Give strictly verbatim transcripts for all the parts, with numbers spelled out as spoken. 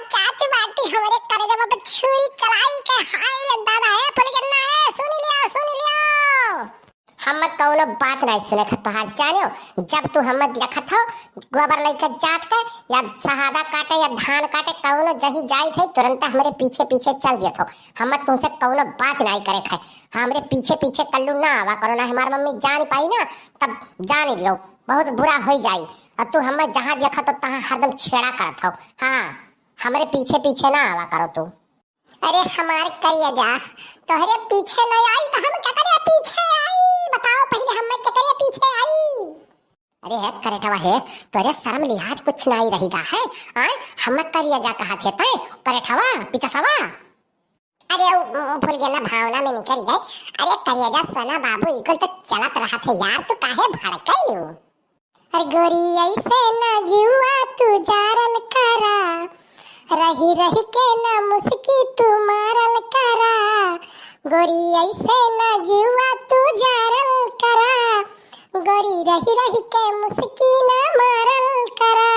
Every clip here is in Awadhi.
चाची बाटी हमरे करेजवा पे छुरी चलाई के, हाय रे दादा, ए फुलगेन्ना, ए सुनी लियो, सुनी लियो। हम कौनो बात नाहीं सुने खा तोहार, जानियो, जब तू हम देखत हो गोबर लइके जात के या सहादा काटे या धान काटे, कौनो जहीं जाइत है, तुरंत हमरे पीछे पीछे चल दियत हो। हम तुमसे कौनो बात नाहीं करे खाए, हमरे पीछे पीछे कल्लू ना आवा करो, ना हमार मम्मी जान पाई ना, तब जान लियो बहुत बुरा होइ जाई। और तू हम जहाँ देखत हो तहाँ हरदम छेड़ा करत हो। हाँ, हमरे पीछे पीछे ना आवा करो तू। अरे हमार करेजा, तोहरे पीछे नहीं आई तो हम केकरे पीछे आई? बताओ पहिले, हम केकरे पीछे आई? अरे हे करेठवा हे, तोरे शर्म लिहाज कुछ नहीं रहिगा है? आय, हम करेजा कहा थे तय करेठवा पिचसवा। अरे उ, उ, फुलगेन्ना भावना में निकल गए। अरे करेजा सोना बाबू, इकुल तो चलत रहा थे यार, तू काहे भड़कई? अरे गोरी ऐसे ना जुआ तू जारल करा, रही रही के ना मुस्की तू मारल करा। गोरी ऐसे ना जुआ तू जारल करा, गोरी रही रही के मुस्की ना मारल करा।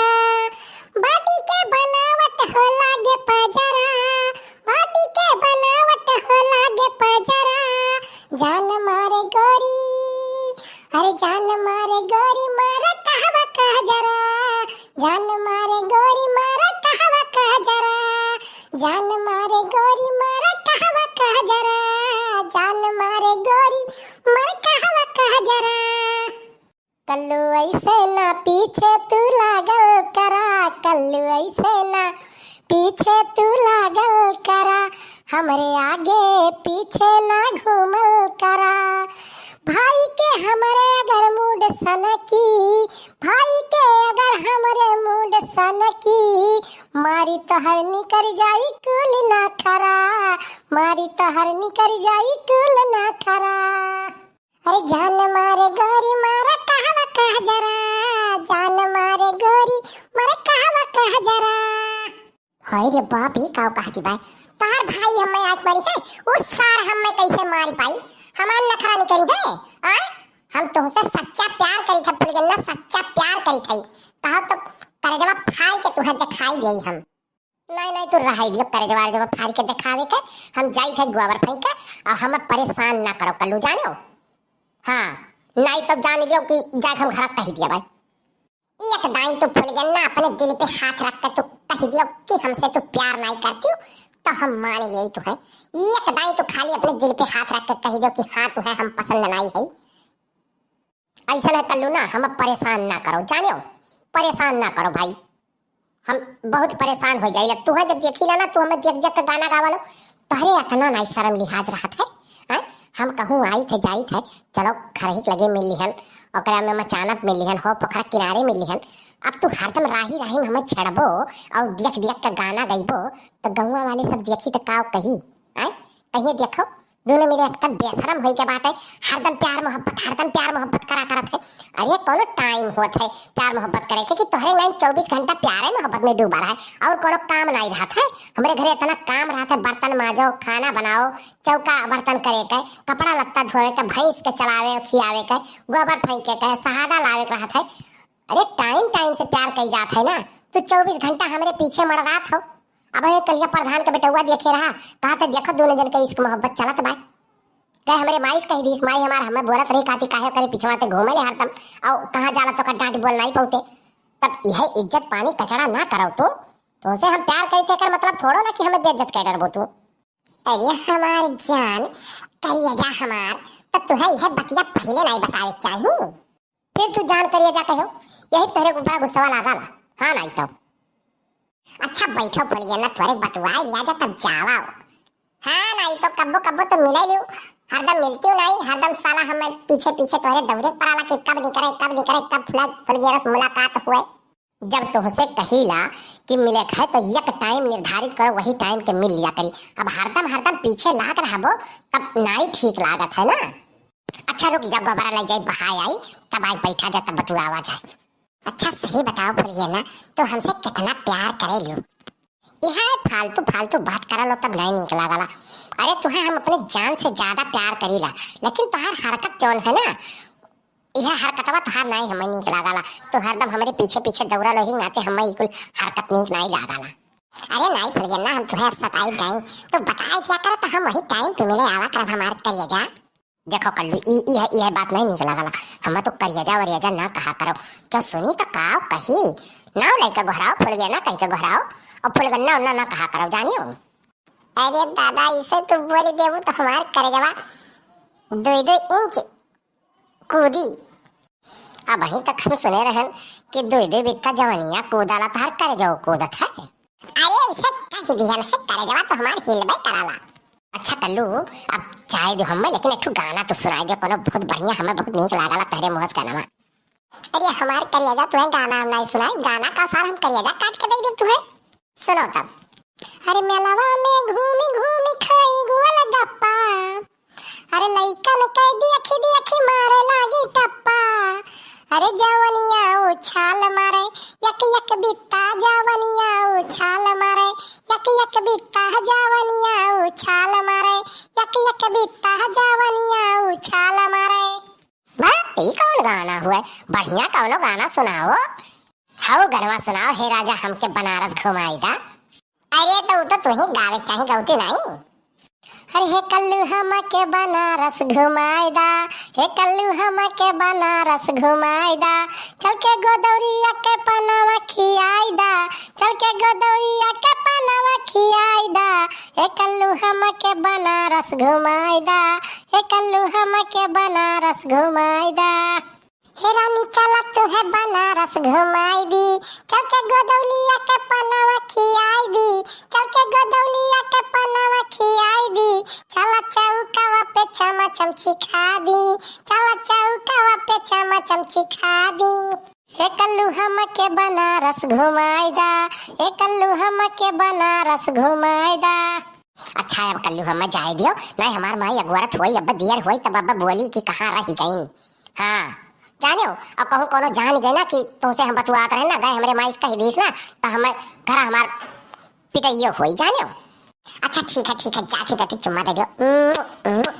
बाटी के बनावट हो लागे पजरा, बाटी के बनावट हो लागे पजरा। जान मारे गोरी, अरे जान मारे गोरी मारे कहवा कह जरा, जान मारे गोरी मारे कहवा कह जरा, जान मारे गोरी मारे कहवा कह जरा, जान मारे गोरी मारे कहवा कह जरा। कल्लू ऐसे ना पीछे तू लागल करा, कल्लू ऐसे ना पीछे तू लागल करा, हमरे आगे पीछे ना घूमल करा। भाई के हमरे अगर मूड सनकी, भाई के अगर हमरे मूड सनकी, मारी तोहर निकर जाई कुल ना खरा, मारी तोहर निकर जाई कुल ना खरा। अरे जान मारे गोरी मारा कहवा कह जरा, जान मारे गोरी मारा कहवा कह जरा। हाय रे बाप, ई काव कहती बाय? तोहार भाई हमें आज मारी है, उ सार हमें कैसे मारी पाई? हमार नखरा निकरी है, आय? हम तुमसे सच्चा प्यार करी थे फुलगेन्ना, सच्चा प्यार करी थे। कहो तो करेजवा फाड़ के तुहें दिखाई देई हम। नहीं, नहीं, तू रहाई दियो, करेजवा, करेजवा फाड़ के दिखावे के, हम जाई थे गोबर फेंके, और हमें परेशान ना करो कल्लू, जानो? हाँ, नहीं तो जान लियो कि जाके हम घर कह दिया भाई। एक दाई तू फुलगेन्ना अपने दिल पे हाथ रख के तू कह दियो कि हमसे तू प्यार नहीं करती हो, तो हम मान लिए तू है। एक दाई तू खाली अपने दिल पे हाथ रख के कह दियो कि हाँ तू है, हम पसंद नहीं है। ऐसा ना कल्लू ना, हम परेशान ना करो, जानो? परेशान ना करो भाई, हम बहुत परेशान हो जाइला। तू है जब देखी ना, ना तू हमें देख देख के गाना गावा लो, तोहरे इतना नहीं शर्म लिहाज रहत है, हैं? हम कहूँ आई थे जाई थे, चलो खरही के लगे मिल लिहन, ओकरा में मचानत मिल लिहन, हो पोखरा किनारे मिल लिहन। अब तू हरदम राही राही में हमें छेड़बो और देख देख के गाना गइबो, तो गौवा वाले सब देखी तो का कही, हैं? कहिए देखो, दोनों मिले एकदम बेशरम होई के बाटे, हरदम प्यार मोहब्बत, हरदम प्यार मोहब्बत करा करत है। अरे कोनो टाइम होत है प्यार मोहब्बत करे के कि तोहरे नाई चउबीस घंटा प्यारे मोहब्बत में डूबा रहे और कोनो काम नाई रहत है। हमरे घरे इतना काम रहत है, बर्तन माजो, खाना बनाओ, चौका बर्तन करे के, कपड़ा लत्ता धोवे के, भैंस के चलावे खियावे के, गोबर फेंके के, सहादा लावे के रहत है। अरे टाइम टाइम से प्यार कई जात है ना, तू चउबीस घंटा हमरे पीछे मड़रात हो। अब ये कलिया प्रधान के बेटउआ देखे रहा, कहा तो देखो दोनों जन के इश्क मोहब्बत चलत बा। कहे हमरे माई से कही दीस, माई हमार हमें बोलत रही, कहती काहे करे पिछवा ते घूमे ले हरदम, और कहाँ जाला तो का डांट बोल नहीं पौते। तब यह इज्जत पानी कचड़ा ना करो तू, तुमसे हम प्यार करते कर मतलब थोड़ो ना कि हमें बेइज्जत कर डरबो तू। अरे हमार जान, करिया जा हमार, तो तुहे यह बतिया पहले नहीं बतावे चाहिए। फिर तू जान करिया जा कहो, यही तोहरे ऊपर गुस्सा लागा ला। हाँ नहीं तो। अच्छा बैठो फुलगेन्ना, तोहरे बतुआई लिया जा तब जावा। हाँ नहीं तो कब्बो कब्बो तो मिले लियो, हरदम मिलती नहीं, हरदम साला हमें पीछे पीछे तोहरे दौड़े पड़ाला कि कब निकरे, कब निकरे, कब फुला फुलगेन्ना से मुलाकात हुए। जब तोहसे कहीला कि मिले खाए तो एक टाइम निर्धारित करो, वही टाइम के मिल लिया करी। अब हरदम हरदम पीछे लाग रहबो तब नाई ठीक लागत है ना। अच्छा रुक जा, गोबरा ले जाई बहाए आई, तब आई बैठा जा, तब बतुआवा जाए। अच्छा सही बताओ फुलगेन्ना, तो हमसे कितना प्यार करे लियो? यहाँ फालतू फालतू बात करा लो तब नहीं निक लागला। अरे तुहे हम अपने जान से ज्यादा प्यार करीला, लेकिन तुहार हरकत जौन है ना, यह हरकतवा तुहार नहीं हमें निक लागला। तो हरदम हमरे पीछे पीछे दौड़ा लो ही नाते हमें कुल हरकत निक नहीं लागला। अरे नाहीं फुलगेन्ना, हम तुहे अब सताइब नाहीं, तो बताए क्या करत, हम वही टाइम तू मिले आवा करब हमार करेजा। देखो कल्लू, ई, ई है, ई है बात नहीं निक लागला। हमें तो करेजा वरेजा ना कहा करो, क्यों सुनी तो काव कही। नाव लइका गोहराव, फुलगेन्ना कहि के गोहराव, और फुलगेन्ना उन्ना ना कहा करो, जानियो। अरे दादा, इसे तू बोल देबू तो हमार करेजवा दुई दुई इंच कूदी। अबहीं तक हम सुने रहन कि दुई दुई बित्ता जवनिया कूदाला, तहार करेजवा कूदत है। अरे ऐसे कहि दिहन है, करेजवा तो हमार हिलबे कराला। अच्छा कल्लू, अब जाए दो हमें, लेकिन एक ठो गाना तो सुनाई दे कोनो बहुत बढ़िया, हमें बहुत नीक लागला तहरे मुँह से गाना। अरे हमार करेजा, तुहे गाना हम नाहीं सुनाई, गाना का सार हम करेजा काट के दे दे तुहे। सुनो तब। अरे मेलवा में घूमी घूमी खाई गोलगप्पा, अरे लइकन के देखी देखी मारे लागी टप्पा। अरे जवनिया उछाल मारे, यक यक बित्ता जवनिया उछाल मारे, यक यक बित्ता जवनिया उछाल मारे, यक यक बित्ता जवनिया उछाल मारे। बा, ई कौन गाना हुआ? बढ़िया कौनो गाना सुनाओ। हऊ गनवा सुनाओ, हे राजा हमके बनारस घुमाई दा। अरे तो उ तो तुही गावे चाही, गौती नाहीं। अरे हे कल्लू हमके बनारस घुमाई दा, हे कल्लू हमके बनारस घुमाई दा, चल के गोदौरिया के पनवा खियाई दा, चल के गोदौरिया के पनवा खियाई दा, हे कल्लू हमके बनारस घुमाई दा, हे कल्लू हमके बनारस घुमाई दा। हे रानी चला तुहे बनारस घुमाई दी, चल के गोदौलिया के पनवा खियाई दी, चल के गोदौलिया के पनवा खियाई दी, चला चौकवा पे चमा चम चिखा दी, चला चौकवा पे चमा चम चिखा दी। हे कल्लू हमके बनारस घुमाई दा, हे कल्लू हमके बनारस घुमाई दा। अच्छा, अब कल्लू हमें जाए दियो, नाहीं हमार माई अगुअरत होई, अब दियर होई, तब अब बोली कि कहाँ रहि गईन। हाँ, जानियो, अब कहूँ कोनो जान गए ना कि तुमसे हम बतुआत रहे ना, गए हमरे माई से कहि दीस ना, तो हमें घर हमार पिटइयो होई, जानियो। अच्छा, ठीक है, ठीक है, जाती जाती चुम्मा दे दियो। उम्म, उम्म।